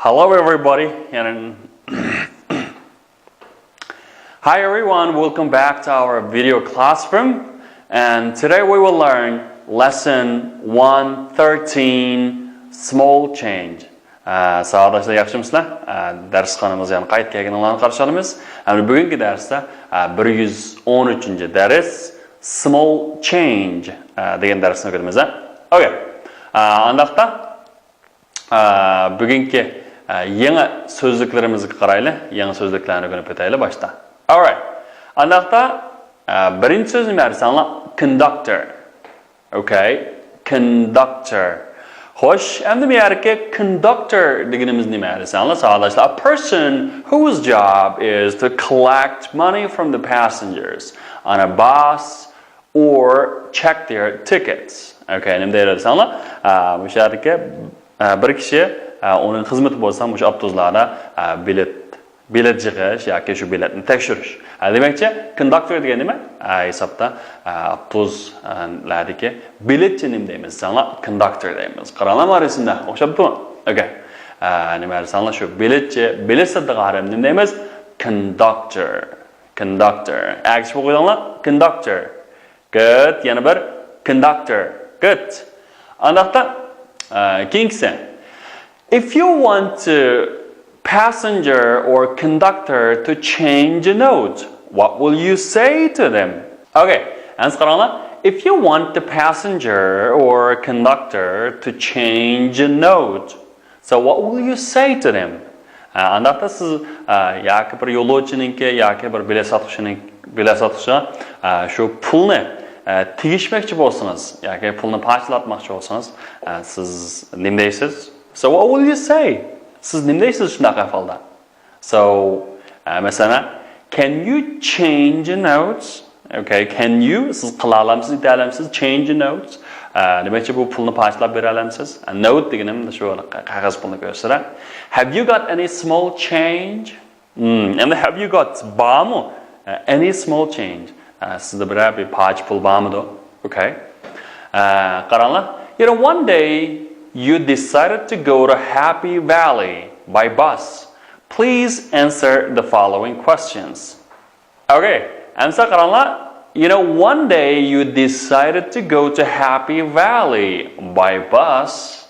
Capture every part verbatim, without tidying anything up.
Hello everybody, and hi everyone, welcome back to our video classroom. And today we will learn lesson one thirteen, small change. Ә, сабақдашылар, яхшымысызлар? Ә, дәрісханамызға яна қайта келгеніңлерге қарсы аламыз. Әмді бүгінгі дәрісте, ә, бір жүз он үшінші дәріс, small change, ә, деген дәрісті өтеміз, ә? Окей. Ә, андақта Ә, بۈگۈنكى، ә, يېڭى سۆزلۈكلىرىمىزگە قارايلى. يېڭى سۆزلۈكلەرنى ئۆگىنىپ ئۆتەيلى باشتا. Alright. ئانداقتا، ә, بىرىنچى سۆز نېمە دېسەڭلار؟ Conductor. Okay. Conductor. خوش، ئەمدى بۇ يەردىكى conductor دېگىنىمىز نېمە دېسەڭلار، ساۋاقداشلار؟ A person whose job is to collect money from the passengers on a bus or check their tickets. Okay, نېمە دەيدۇ دېسەڭلار، ئە، مۇشۇ يەردىكى، ئە، بىر كىشى، ئە، ئۇنىڭ خىزمىتى بولسا مۇشۇ ئاپتوبۇسلاردا، ئە، بېلەت، بېلەت يىغىش ياكى شۇ بېلەتنى تەكشۈرۈش. ئە، دېمەكچى، كونداكتور دېگەن نېمە؟ ئە، ھېسابتا، ئە، ئاپتوبۇسلاردىكى بېلەتچى نېمە دەيمىز دېسەڭلار، كونداكتور دەيمىز. قاراڭلار مانا رەسىمدە، ئوخشاپتۇ؟ Okay. ئە، نېمە دېسەڭلار، شۇ بېلەتچى، بېلەت ساتىدىغان ئادەم نېمە دەيمىز؟ كونداكتور. Conductor. ئەگىشىپ ئوقۇيدىڭلار؟ Conductor. Good. يەنە بىر. Conductor. Good. ئانداقتا، ئە، كېيىنكىسى. If you want the passenger or conductor to change a note, what will you say to them? Okay. ئەمسە قاراڭلار. If you want the passenger or conductor to change a note, So what will you say to them? ئە، ئانداقتا سىز، ئە، ياكى بىر يولۇچىنىڭكى ياكى بىر بېلەت ساتقۇچىنىڭ، بېلەت ساتقۇچىغا، ئە، شۇ پۇلنى، ئە، تېگىشمەكچى بولسىڭىز ياكى پۇلنى پاچىلاتماقچى بولسىڭىز، ئە، سىز نېمە دەيسىز؟ So what will you say? سىز نېمە دەيسىز شۇنداق ئەھۋالدا؟ So، ئە، مەسىلەن، can you change a note? Okay, can you؟ سىز قىلالامسىز، ئېتەلەمسىز؟ Change a note. ئە، دېمەكچى، بۇ پۇلنى پاچىلاپ بېرەلەمسىز؟ ئە، note دېگىنىم شۇ قەغەز پۇلنى كۆرسىتە. Have you got any small change? Hmm, ئەمدى have you got بارمۇ؟ ئە، any small change. ئە، سىزدە بىرەر بىر پاچە پۇل بارمىدۇ؟ Okay. ئە، قاراڭلار. You know, one day you decided to go to Happy Valley by bus. Please answer the following questions. Okay. ئەمسە قاراڭلار. You know, one day you decided to go to Happy Valley by bus.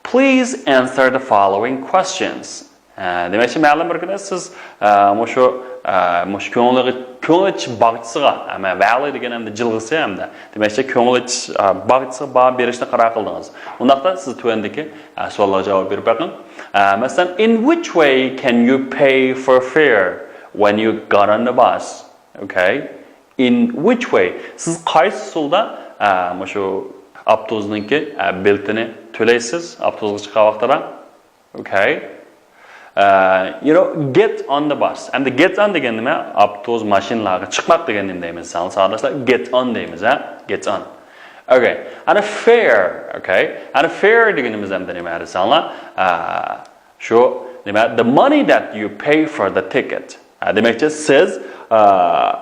Please answer the following questions. ئە، دېمەكچى، مەلۇم بىر كۈنى سىز، ئە، مۇشۇ، ئە، مۇشۇ كۆڭۈل، كۆڭۈل ئېچىش باغچىسىغا، ئەمە، valley دېگەن ئەمدى جىلغىسى ئەمدى. دېمەكچى، كۆڭۈل ئېچىش، ئە، باغچىسىغا بارىپ بېرىشنى قارار قىلدىڭىز. ئۇنداقتا سىز تۆۋەندىكى، ئە، سوئاللارغا جاۋاب بېرىپ بېقىڭ. ئە، مەسىلەن، In which way can you pay for fare when you got on the bus? Okay. In which way? سىز قايسى ئۇسۇلدا، ئە، مۇشۇ ئاپتوبۇسنىڭكى، ئە، بېلىتىنى تۆلەيسىز، ئاپتوبۇسقا چىققان ۋاقتىدا؟ Okay. ئە، you know, get on the bus. ئەمدى get on دېگەن نېمە؟ ئاپتوبۇس، ماشىنىلارغا چىقماق دېگەن نېمە دەيمىز؟ ساڭلار ساۋاقداشلار، get on دەيمىز، ھە؟ Get on. Okay. ئەنە fare. Okay. ئەنە fare دېگىنىمىز ئەمدى نېمە دېسەڭلار؟ ئە، شۇ نېمە؟ The money that you pay for the ticket. ئە، دېمەكچى، سىز، ئە،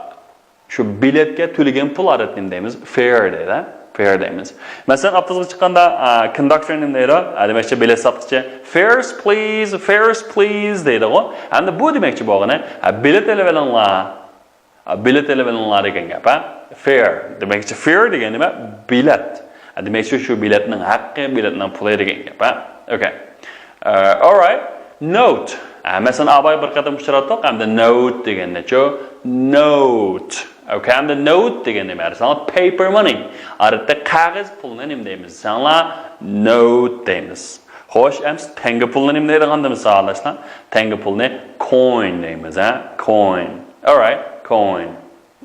شۇ بېلەتكە تۆلىگەن پۇل ئادەتتە نېمە دەيمىز؟ Fare دەيدۇ، fare دەيمىز. مەسىلەن، ئاپتوبۇسقا چىققاندا، ئە، كونداكتور نېمە دەيدۇ؟ ئە، دېمەكچى، بېلەت ساتقۇچى، Fares please, fares please دەيدىغۇ. ئەمدى بۇ دېمەكچى بولغىنى، ئە، بېلەت ئېلىۋېلىڭلار. ئە، بېلەت ئېلىۋېلىڭلار دېگەن گەپ، ھە؟ Fare. دېمەكچى، fare دېگەن نېمە؟ بېلەت. ئە، دېمەكچى، شۇ بېلەتنىڭ ھەققى، بېلەتنىڭ پۇلى دېگەن گەپ، ھە؟ Okay. ئە، alright. Note. ئە، مەسىلەن، ئاباي بىر قېتىم ئۇچراتتۇق، ئەمدى note دېگەننىچۇ؟ Note. Okay، ئەمدى note دېگەن نېمە دېسەڭلار؟ Paper money. ئادەتتە قەغەز پۇلنى نېمە دەيمىز دېسەڭلار؟ Note دەيمىز. خوش، ئەمسە تەڭگە پۇلنى نېمە دەيدىغاندىمىز ساۋاقداشلار؟ تەڭگە پۇلنى coin دەيمىز، ھە؟ Coin. Alright، coin.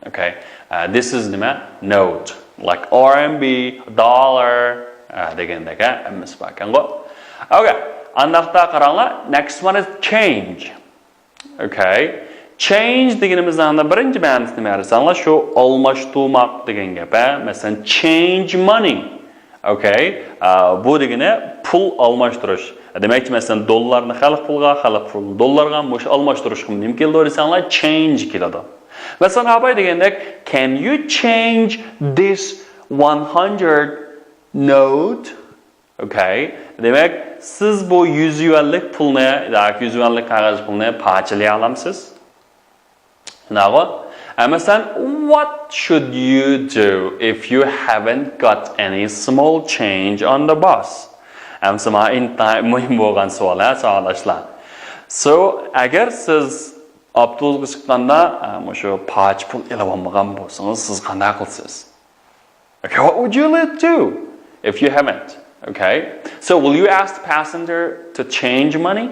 Okay. ئە، this is نېمە؟ Note. Like R M B, dollar، ئە، دېگەندەك، ھە؟ ھەممىسى بار ئىكەنغۇ. Okay. ئانداقتا قاراڭلار. Next one is change. Okay. Change دېگىنىمىزنىڭ بىرىنچى مەنىسى نېمە دېسەڭلار؟ شۇ ئالماشتۇرماق دېگەن گەپ، ھە؟ مەسىلەن، change money. Okay. ئە، بۇ دېگىنى پۇل ئالماشتۇرۇش. دېمەكچى، مەسىلەن، دوللارنى خەلق پۇلىغا، خەلق پۇلىنى دوللارغا، مۇشۇ ئالماشتۇرۇشقا نېمە كېلىدۇ دېسەڭلار؟ Change كېلىدۇ. مەسىلەن، ئاباي دېگەندەك، Can you change this one hundred note? Okay. دېمەك، سىز بۇ يۈز يۈەنلىك پۇلنى ياكى يۈز يۈەنلىك قەغەز پۇلنى پارچىلىيالامسىز؟ شۇنداقغۇ؟ ئەمەسەن، what should you do if you haven't got any small change on the bus? ئەمسە مانا ئىنتايىن مۇھىم بولغان سوئال، ھە، ساۋاقداشلار. So، ئەگەر سىز ئاپتوبۇسقا چىققاندا، ئە، مۇشۇ پارچە پۇل ئېلىۋالمىغان بولسىڭىز، سىز قانداق قىلىسىز؟ Okay, what would you do if you haven't? Okay, so will you ask the passenger to change money?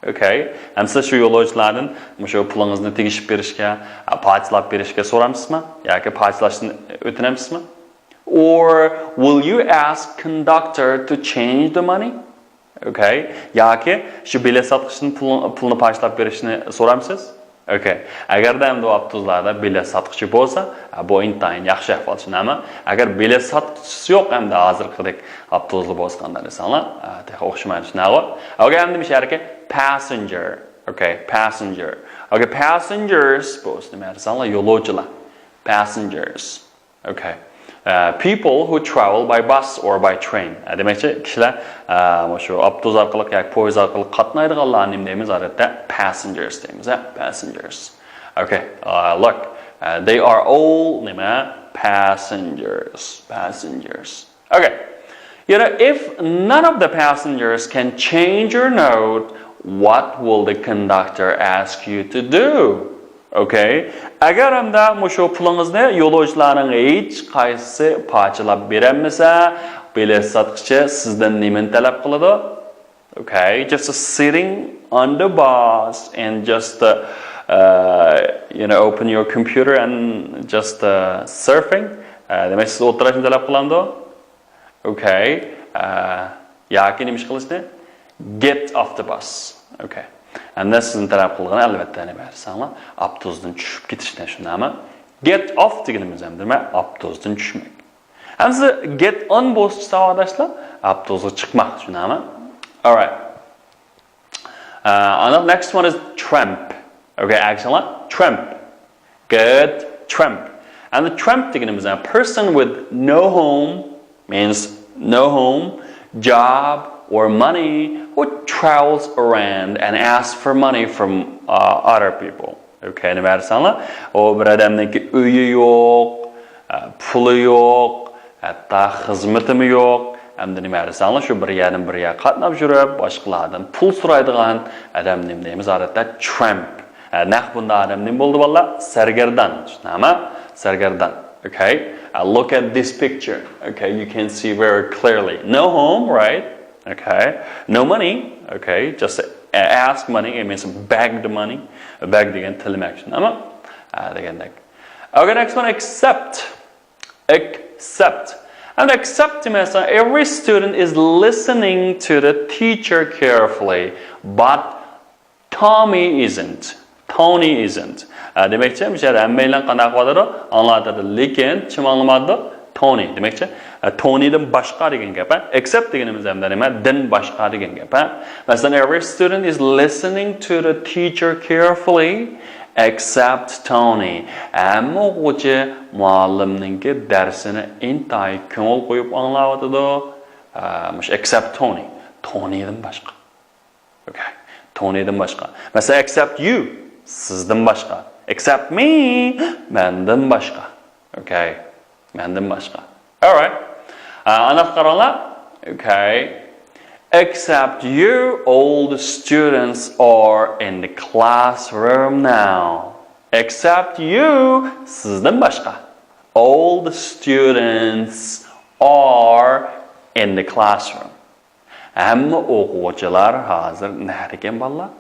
Okay, ئەمسە شۇ يولۇچىلاردىن مۇشۇ پۇلىڭىزنى تېگىشىپ بېرىشكە، ئە، پارچىلاپ بېرىشكە سورامسىزمۇ؟ ياكى پارچىلاشتىن ئۆتۈنەمسىزمۇ؟ Or will you ask conductor to change the money? Okay. ياكى شۇ بېلەت ساتقۇچىدىن پۇل، پۇلنى پارچىلاپ بېرىشنى سورامسىز؟ Okay. ئەگەردە ئەمدى ئاپتوبۇسلاردا بېلەت ساتقۇچى بولسا، ئە، بۇ ئىنتايىن ياخشى ئەھۋال، شۇنداقمۇ؟ ئەگەر بېلەت ساتقۇچىسى يوق ئەمدى ھازىرقىدەك ئاپتوبۇسلا بولسا قانداق دېسەڭلار، ئە، تېخى ئوخشىمايدۇ، شۇنداقغۇ؟ Okay، ئەمدى مۇشۇ يەرگە passenger. Okay، passenger. Okay، passengers بولسا نېمە دېسەڭلار، يولۇچىلار. Passengers. Okay. Uh, people who travel by bus or by train. ئە، دېمەكچى، كىشىلەر، ئە، مۇشۇ ئاپتوبۇس ئارقىلىق ياكى پويىز ئارقىلىق قاتنايدىغانلارنى نېمە دەيمىز؟ ئادەتتە passengers دەيمىز، ھە؟ Passengers. Okay. Uh, look, uh, they are all نېمە؟ Passengers. Passengers. Okay. You know, if none of the passengers can change your note, what will the conductor ask you to do? Okay. ئەگەر ئەمدى مۇشۇ پۇلىڭىزنى يولۇچىلارنىڭ ھېچ قايسىسى پارچىلاپ بېرەلمىسە، بېلەت ساتقۇچى سىزدىن نېمىنى تەلەپ قىلىدۇ؟ Okay, just sitting on the bus and just, uh, uh, you know, open your computer and just, uh, surfing. ئە، دېمەك، سىز ئولتۇرۇشنى تەلەپ قىلامدۇ؟ Okay. ئە، ياكى نېمە ئىش قىلىشنى؟ Get off the bus. Okay. ئەمدى سىزنى تەلەپ قىلغىنى، ئەلۋەتتە، نېمە دېسەڭلار، ئاپتوبۇستىن چۈشۈپ كېتىشنى، شۇنداقمۇ؟ Get off دېگىنىمىز ئەمدى نېمە؟ ئاپتوبۇستىن چۈشمەك. ئەمدى get on بولسا، ساۋاقداشلار، ئاپتوبۇسقا چىقماق، شۇنداقمۇ؟ Alright. Uh, and the next one is tramp. Okay, ئەگىشىڭلار. Tramp. Good. Tramp. And the tramp دېگىنىمىز، a person with no home means no home, job, or money who travels around and asks for money from, uh, other people. Okay، نېمە دېسەڭلار، ئۇ بىر ئادەمنىڭكى ئۆيى يوق، ئە، پۇلى يوق، ھەتتا خىزمىتىمۇ يوق. ئەمدى نېمە دېسەڭلار، شۇ بىر يەردىن بىر يەرگە قاتناپ يۈرۈپ، باشقىلاردىن پۇل سورايدىغان ئادەمنى نېمە دەيمىز؟ ئادەتتە tramp. ئە، نەق بۇنداق ئادەم نېمە بولىدۇ، بالىلار؟ سەرگەردان. چۈشەندىڭلارمۇ؟ سەرگەردان. Okay. Uh, look at this picture. Okay, you can see very clearly. No home, right? Okay. No money. Okay. Just, uh, ask money. It means beg the money. Beg دېگەن تىلىمەك، شۇنداقمۇ؟ ئە، دېگەندەك. Okay, next one, except. Except. And except دېمەكچى، every student is listening to the teacher carefully, but Tommy isn't. Tony isn't. ئە، دېمەكچى، مۇشۇ يەردە ھەممەيلەن قانداق قىلىۋاتىدۇ؟ ئاڭلاۋاتىدۇ. لېكىن كىم ئاڭلىمايدۇ؟ تونى. دېمەكچى، ئە، تونىدىن باشقا دېگەن گەپ، ھە؟ Except دېگىنىمىز ھەمدە نېمە؟ دىن باشقا دېگەن گەپ، ھە؟ مەسىلەن، every student is listening to the teacher carefully except Tony. ھەممە ئوقۇغۇچى مۇئەللىمنىڭكى دەرسىنى ئىنتايىن كۆڭۈل قويۇپ ئاڭلاۋاتىدۇ. ئە، مۇشۇ except Tony. تونىدىن باشقا. Okay. تونىدىن باشقا. مەسىلەن، except you. سىزدىن باشقا. Except me. مەندىن باشقا. Okay. مەندىن باشقا. Alright. ئە، ئانداق قاراڭلار. Okay. Except you, all the students are in the classroom now. Except you, سىزدىن باشقا. All the students are in the classroom. ھەممە ئوقۇغۇچىلار ھازىر نەدىكەن، بالىلار؟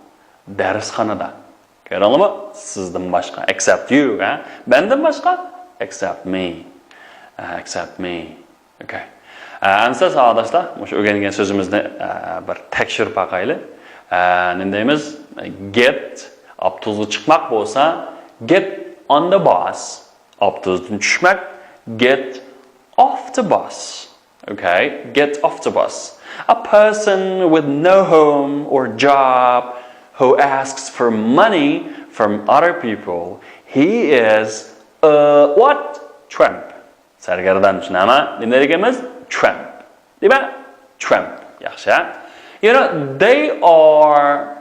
دەرسخانىدا. كۆردۈڭلارمۇ؟ سىزدىن باشقا. Except you، ھە؟ مەندىن باشقا؟ Except me. ئە، except me. Okay. ئە، ئەمسە ساۋاقداشلار، مۇشۇ ئۆگەنگەن سۆزىمىزنى، ئە، بىر تەكشۈرۈپ باقايلى. ئە، نېمە دەيمىز؟ Get، ئاپتوبۇسقا چىقماق بولسا، get on the bus. ئاپتوبۇستىن چۈشمەك، get off the bus. Okay, get off the bus. A person with no home or job who asks for money from other people, he is a what? Tramp. سەرگەردان، شۇنداقمۇ؟ نېمە دېگەنمىز؟ Tramp. دېمەك، Tramp. ياخشى. You know, they are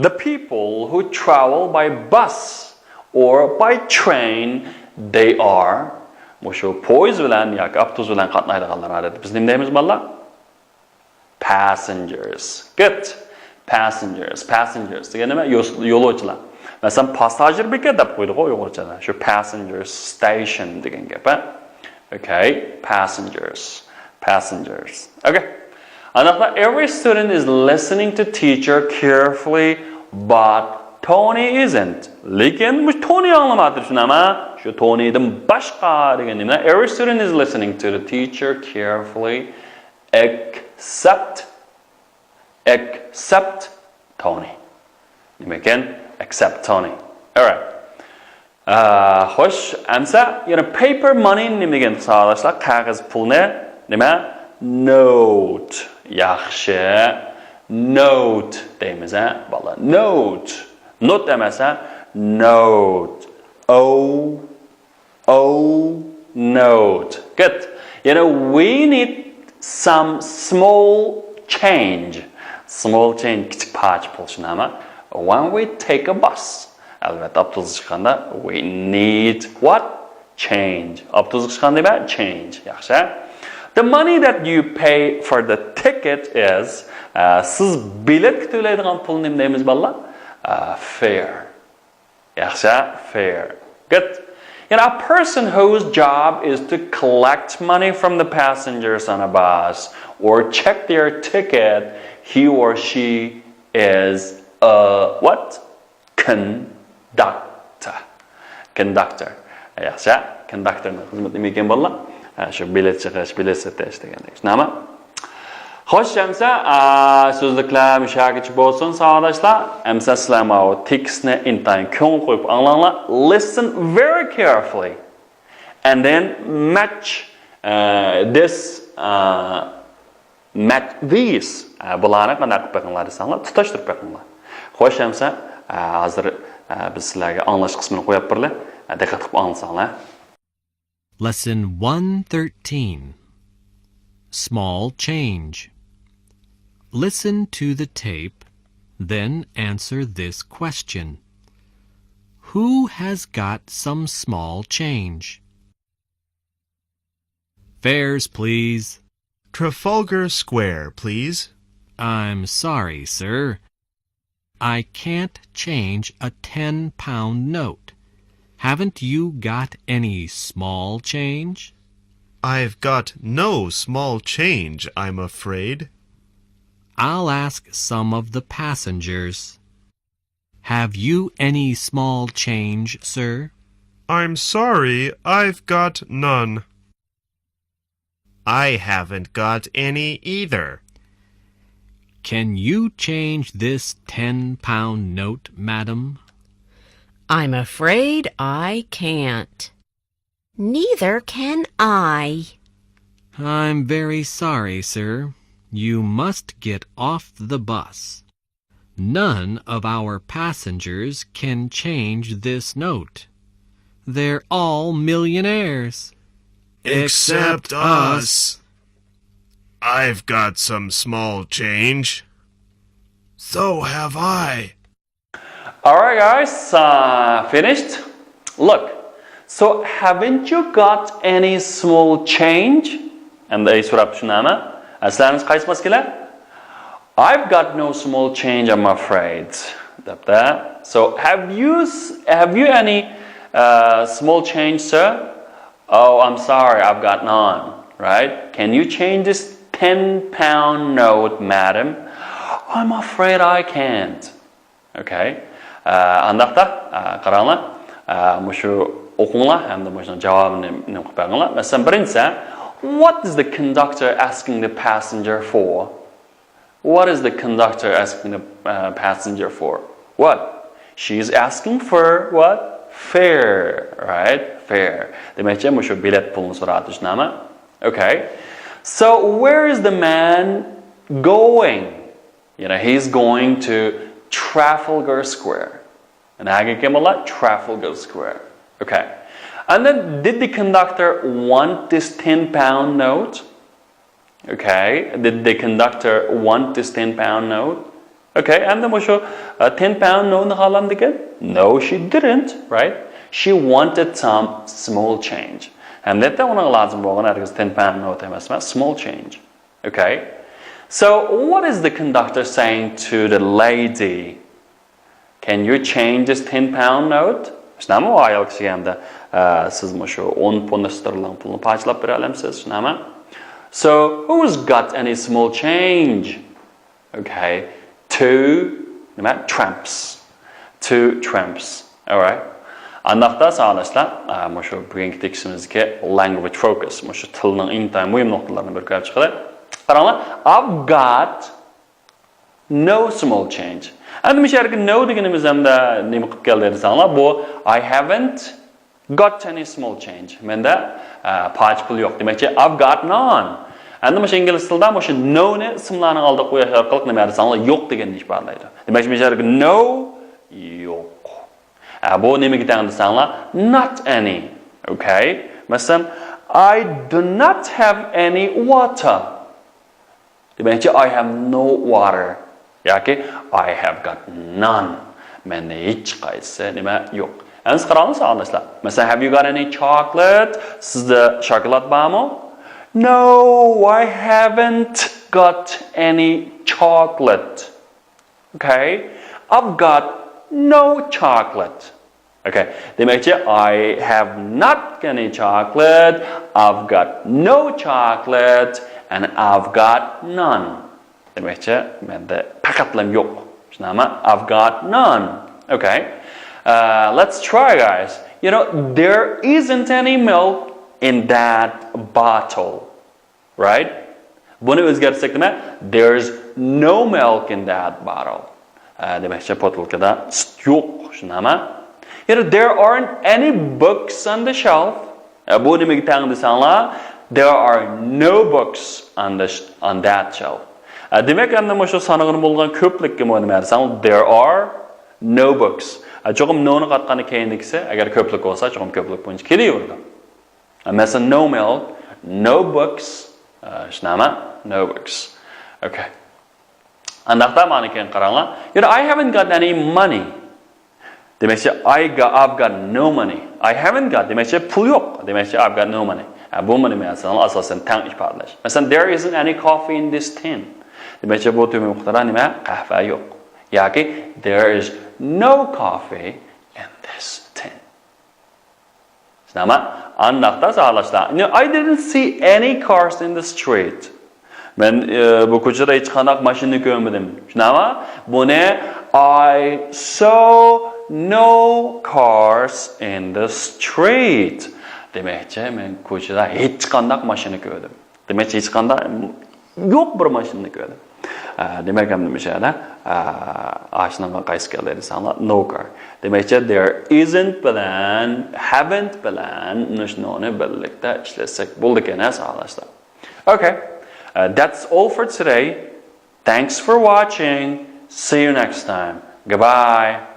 the people who travel by bus or by train. They are مۇشۇ پويىز بىلەن ياكى ئاپتوبۇس بىلەن قاتنايدىغانلار ئادەتتە بىز نېمە دەيمىز بالىلار؟ Passengers. Good. Passengers. Passengers دېگەن نېمە؟ يول-، يولۇچىلار. مەسىلەن، پاسساژىر بېكەت دەپ قويدۇق ئۇيغۇرچىدا. شۇ passengers station دېگەن گەپ، ھە؟ Okay. Passengers. Passengers. Okay. ئانداقتا every student is listening to teacher carefully, but Tony isn't. لېكىن مۇشۇ تونى ئاڭلىمايتتى، شۇنداقمۇ؟ شۇ تونىدىن باشقا دېگەن نېمە؟ Every student is listening to the teacher carefully, except, except Tony. نېمە ئىكەن؟ Except Tony. Alright. ئا، خوش، ئەمسە يەنە paper money نېمە دېگەن ساۋاقداشلار؟ قەغەز پۇلنى نېمە؟ Note. ياخشى. Note دەيمىز، ھە، بالىلار. Note. Not ئەمەس، ھە؟ Note. O O note. Good. يەنە we need some small change. Small change كىچىك پارچە پۇل شۇنداقمۇ? When we take a bus. ئەلۋەتتە ئاپتوبۇسقا چىققاندا we need what? Change. ئاپتوبۇسقا چىققاندا نېمە؟ Change. ياخشى. The money that you pay for the ticket is, ئە، سىز بېلەتكە تۆلەيدىغان پۇل نېمە دەيمىز بالىلار؟ ئە، fare. ياخشى، fare. Good. يەنە a person whose job is to collect money from the passengers on a bus or check their ticket, he or she is a what? Conductor. Conductor. ياخشى، كونداكتورنىڭ خىزمىتى نېمە ئىكەن بالىلار؟ ھە، شۇ بېلەت چىقىش، بېلەت سېتىش دېگەندەك. شۇنداقمۇ؟ خوش، ئەمسە، ئا، سۆزلۈكلەر مۇشۇ يەرگىچە بولسۇن، ساۋاقداشلار. ئەمسە سىلەر ماۋۇ تېكىستنى ئىنتايىن كۆڭۈل قويۇپ ئاڭلاڭلار. Listen very carefully and then match, ئە، this, ئە، match these. ئە، بۇلارنى قانداق قىلىپ بېقىڭلار دېسەڭلار، تۇتاشتۇرۇپ بېقىڭلار. خوش، ئەمسە، ئە، ھازىر، ئە، بىز سىلەرگە ئاڭلاش قىسمىنى قويۇپ بېرىلى. ئە، دىققەت قىلىپ ئاڭلىساڭلار. Lesson one thirteen. Small change. Listen to the tape, then answer this question. Who has got some small change? Fares, please. Trafalgar Square, please. I'm sorry, sir. I can't change a ten pound note. Haven't you got any small change? I've got no small change, I'm afraid. I'll ask some of the passengers. Have you any small change, sir? I'm sorry, I've got none. I haven't got any either. Can you change this ten pound note, madam? I'm afraid I can't. Neither can I. I'm very sorry, sir. You must get off the bus. None of our passengers can change this note. They're all millionaires. Except us. I've got some small change. So have I. Alright, guys, uh, finished. Look, so haven't you got any small change? ئەمدى ئەي سوراپ شۇنداقمۇ؟ ئەسلىڭىز قايسى ماس كېلە؟ I've got no small change, I'm afraid. دەپتۇ. So, have you, have you any, uh, small change, sir? Oh, I'm sorry, I've got none. Right? Can you change this ten pound note, madam? I'm afraid I can't. Okay. ئانداقتا، قاراڭلار، مۇشۇ ئوقۇڭلار ھەمدە مۇشۇنىڭ جاۋابىنى نېمە قىلىپ بەرگىڭلار. مەسىلەن، بىرىنچىسى، what is the conductor asking the passenger for? What is the conductor asking the, uh, passenger for? What? She is asking for what? Fare, right? Fare. دېمەكچى، مۇشۇ بېلەت پۇلىنى سوراۋاتىدۇ، شۇنداقمۇ؟ Okay. So, where is the man going? You know, he's going to Trafalgar Square. نەگە ئىكەن بالىلار؟ Trafalgar Square. Okay. And then, did the conductor want this ten pound note? Okay, did the conductor want this ten pound note? Okay, ئەمدى مۇشۇ ئە، ten pound note نى خالامدىكەن؟ No, she didn't, right? She wanted some small change. ھەمدە ئۇنىڭغا لازىم بولغان ھەرگىز ten pound note ئەمەس، small change. Okay. So, what is the conductor saying to the lady? Can you change this ten pound note? شۇنداقمۇ ئايال كىشىگە ھەمدە ئە، سىز مۇشۇ ئون پۇند ستېرلىنگ پۇلنى پاچىلاپ بېرەلەمسىز؟ شۇنداقمۇ؟ So, who's got any small change? Okay. Two نېمە؟ Tramps. Two tramps. Alright. ئانداقتا ساۋاقداشلار، ئە، مۇشۇ بۈگۈنكى تېكىستىمىزدىكى language focus، مۇشۇ تىلنىڭ ئىنتايىن مۇھىم نۇقتىلىرىنى بىر كۆرۈپ چىقىلى. قاراڭلار، I've got no small change. ئەمدى مۇشۇ يەردىكى no دېگىنىمىز ئەمدى نېمە قىلىپ كەلدى دېسەڭلار، بۇ I haven't got any small change. مەندە ئە، پاچە پۇل يوق. دېمەكچى، I've got none. ئەمدى مۇشۇ ئىنگلىز تىلىدا مۇشۇ no نى ئىسىملارنىڭ ئالدىغا قويۇش ئارقىلىق نېمە دېسەڭلار، يوق دېگەننى ئىپادىلەيدۇ. دېمەكچى، مۇشۇ يەردىكى no يوق. ئە، بۇ نېمىگە تەڭ دېسەڭلار، not any. Okay. مەسىلەن، I do not have any water. دېمەكچى، I have no water ياكى I have got none. مەندە ھېچقايسى نېمە يوق. ئەمدى قاراڭلار ساۋاقداشلار. مەسىلەن، have you got any chocolate? سىزدە شاكىلات بارمۇ؟ No, I haven't got any chocolate. Okay. I've got no chocolate. Okay. دېمەكچى، I have not any chocolate, I've got no chocolate, and I've got none. دېمەكچى، مەندە پەقەتلەم يوق. شۇنداقمۇ؟ I've got none. Okay. Uh, let's try, guys. You know, there isn't any milk in that bottle. Right? بۇنى ئۆزگەرتسەك نېمە؟ There's no milk in that bottle. ئە، دېمەكچى، بوتۇلكىدا سۈت يوق، شۇنداقمۇ؟ You know, there aren't any books on the shelf. ئە، بۇ نېمىگە تەڭ دېسەڭلار، there are no books on the sh- on that shelf. ئە، دېمەك، ئەمدى مۇشۇ سانىغىلى بولغان كۆپلۈككە نېمە دېسەڭلار، there are no books. ئە، چوقۇم no نى قاتقاندا كەينىدىكىسى، ئەگەر كۆپلۈك بولسا، چوقۇم كۆپلۈك بويىچە كېلىۋېرىدۇ. مەسىلەن، no milk, no books. ئە، شۇنداقمۇ؟ No books. Okay. ئانداقتا مانا كېيىن قاراڭلار. You know, I haven't got any money. دېمەكچى، I got, I've got no money. I haven't got دېمەكچى، پۇل يوق. دېمەكچى، I've got no money. ھە، بۇمۇ نېمە دېسەڭلار، ئاساسەن تەڭ ئىپادىلەش. مەسىلەن، there isn't any coffee in this tin. دېمەكچى، بۇ تۆمۈر قۇتىدا نېمە؟ قەھۋە يوق. ياكى there is no coffee in this tin. شۇنداقمۇ؟ ئانداقتا ساۋاقداشلار. You know, I didn't see any cars in the street. مەن ئە، بۇ كوچىدا ھېچقانداق ماشىنىنى كۆرمىدىم. شۇنداقمۇ؟ بۇنى I saw no cars in the street. دېمەكچى، مەن كوچىدا ھېچقانداق ماشىنا كۆردۈم. دېمەكچى، ھېچقانداق يوق بىر ماشىنىنى كۆردۈم. ئە، دېمەك، ئەمدى مۇشۇ يەردە، ئە، ئاشۇنىڭغا قايسى كەلدى دېسەڭلار، no car. دېمەكچى، there isn't بىلەن haven't بىلەن مۇشۇنى بىرلىكتە ئىشلەتسەك بولىدىكەن، ھە، ساۋاقداشلار. Okay. Uh, that's all for today. Thanks for watching. See you next time. Goodbye.